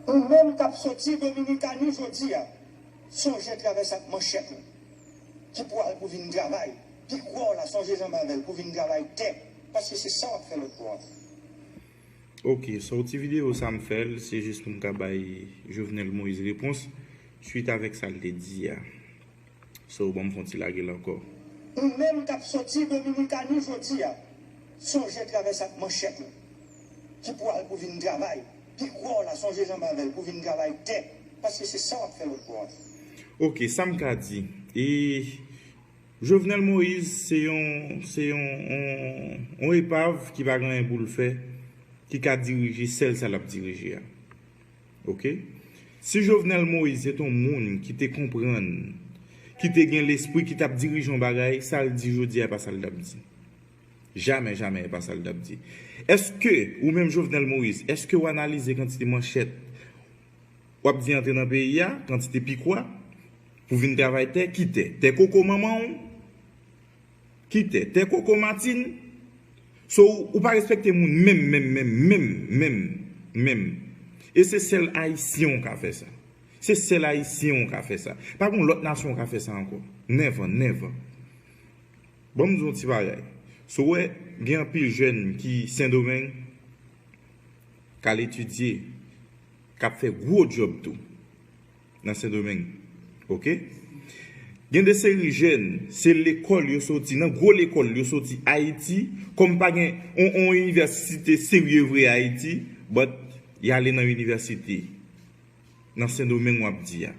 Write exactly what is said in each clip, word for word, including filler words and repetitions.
Ou menm k ap soti Dominikani jodi a, sonje travèse ak manchèt ou, ki pral pou vin travay. Pikwa w la, sonje janbe avè l pou vin travay tè, paske se sa w ap fè lòt bò a. Ok, sòti videyo sa m fè l, se jis pou m ka bay Jovenel Moïse repons, swit avèk sa l te di a. So, ban m fè yon ti lage l ankò. Ou menm k ap soti Dominikani jodi a, sonje travèse ak manchèt ou, ki pral pou vin travay. Pikwa w la, sonje janbe avè l pou vin travay tè, paske se sa w ap fè lòt bò a. Ok, sa m ka di. E Jovenel Moïse se yon, se yon, yon, yon epav ki pa gen anyen pou l fè, ki ka dirije sèl sa l ap dirije a. Ok? Si Jovenel Moïse se t yon moun ki te konprann, ki te gen lespri, ki t ap dirije yon bagay, sa l di jodi a pa sa l t ap di. Jamè, jamè, e pa sa l t ap di. Èske, ou menm Jovenel Moïse, èske w analize kantite manchèt w ap di antre nan peyi a, kantite pikwa, pou vin travay tè, ki tè? Tè koko manman w? Ki tè? Tè koko matin? So, ou pa respekte moun menm, menm, menm, menm, menm, menm. E se sèl Ayisyen w ka fè sa. Se sèl Ayisyen w ka fè sa. Pa gen lòt nasyon w ka fè sa ankò. Never, never. Ban m di w yon ti bagay. So, w wè, gen anpil jèn ki Sendomeng, k al etidye, k ap fè gwo djòb tou nan Sendomeng. Ok? Gen de seri jèn, se lekòl yo soti, nan gwo lekòl yo soti Ayiti, kòm pa gen on, on inivèsite serye vre Ayiti, but y ale nan inivèsite nan Sendomeng w ap di a.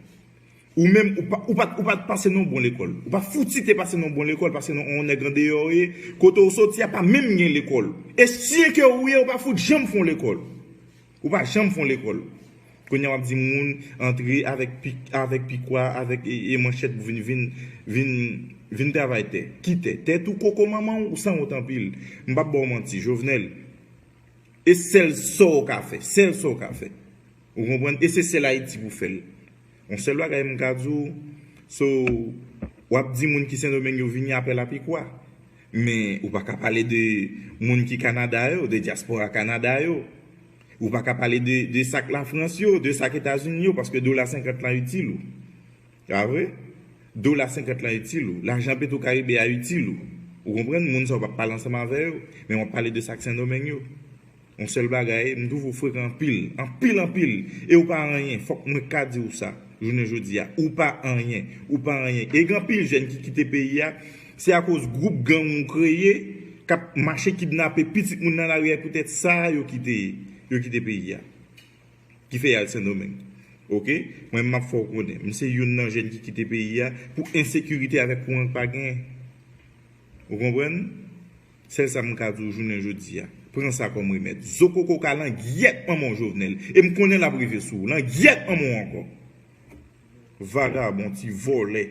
Ou menm, ou pa, ou pa, ou pa t pase nan bon lekòl. Ou pa fouti te pase nan bon lekòl, paske nan on nèg andeyò ye, kote w soti a pa menm gen lekòl. E si ke ou ye, ou pa fout janm fè on lekòl. Ou pa janm fè on lekòl. Kounye a w ap di moun antre avèk pik, avèk pikwa, avèk e, e manchèt pou vin, vin, vin, vin travay tè. Ki tè? Tè tou koko manman w, ou sanwont anpil. M p ap ba w manti, Jovenel. E sèl sa w ka fè, sèl sa w ka fè. Ou konprann? E se sèl Ayiti pou fè l. Yon sèl bagay m ka di w, so, w ap di moun ki Sendomeng yo vini apre lapikwa. Men ou pa ka pale de moun ki Kanada yo, de dyaspora Kanada yo. Ou pa ka pale de, de sa k Lafrans yo, de sa k Etazini yo, paske dola senkant lan itil ou. Pa vre? Dola senkant lan itil ou. Lajan Petro Caribe a itil ou. Ou konprann? Moun sa yo p ap pale ansanm avè yo, men w ap pale de sa k Sendomeng yo. Yon sèl bagay, m twouve w frekan anpil, anpil, anpil. E w pa anyen, fòk mwen ka di w sa, jounen jodi a. Ou pa anyen, ou pa anyen. E gen anpil jèn ki kite peyi a, se akoz gwoup gang ou kreye, k ap mache kidnape pitit moun nan lari a, poutèt sa yo kite, yo kite peyi a. Ki fè y al Sendomeng. Ok? Mwen, m ap fè w konnen. M se youn nan jèn ki kite peyi a pou ensekirite avèk kouran k pa genyen. Ou konprann? Sèl sa m ka di w jounen jodi a. Pran sa kòm remèd. Zo koko ka langyèt manman w Jovenel. E m konnen l ap rive sou ou. Langyèt manman w ankò. Vagabon, ti vòlè.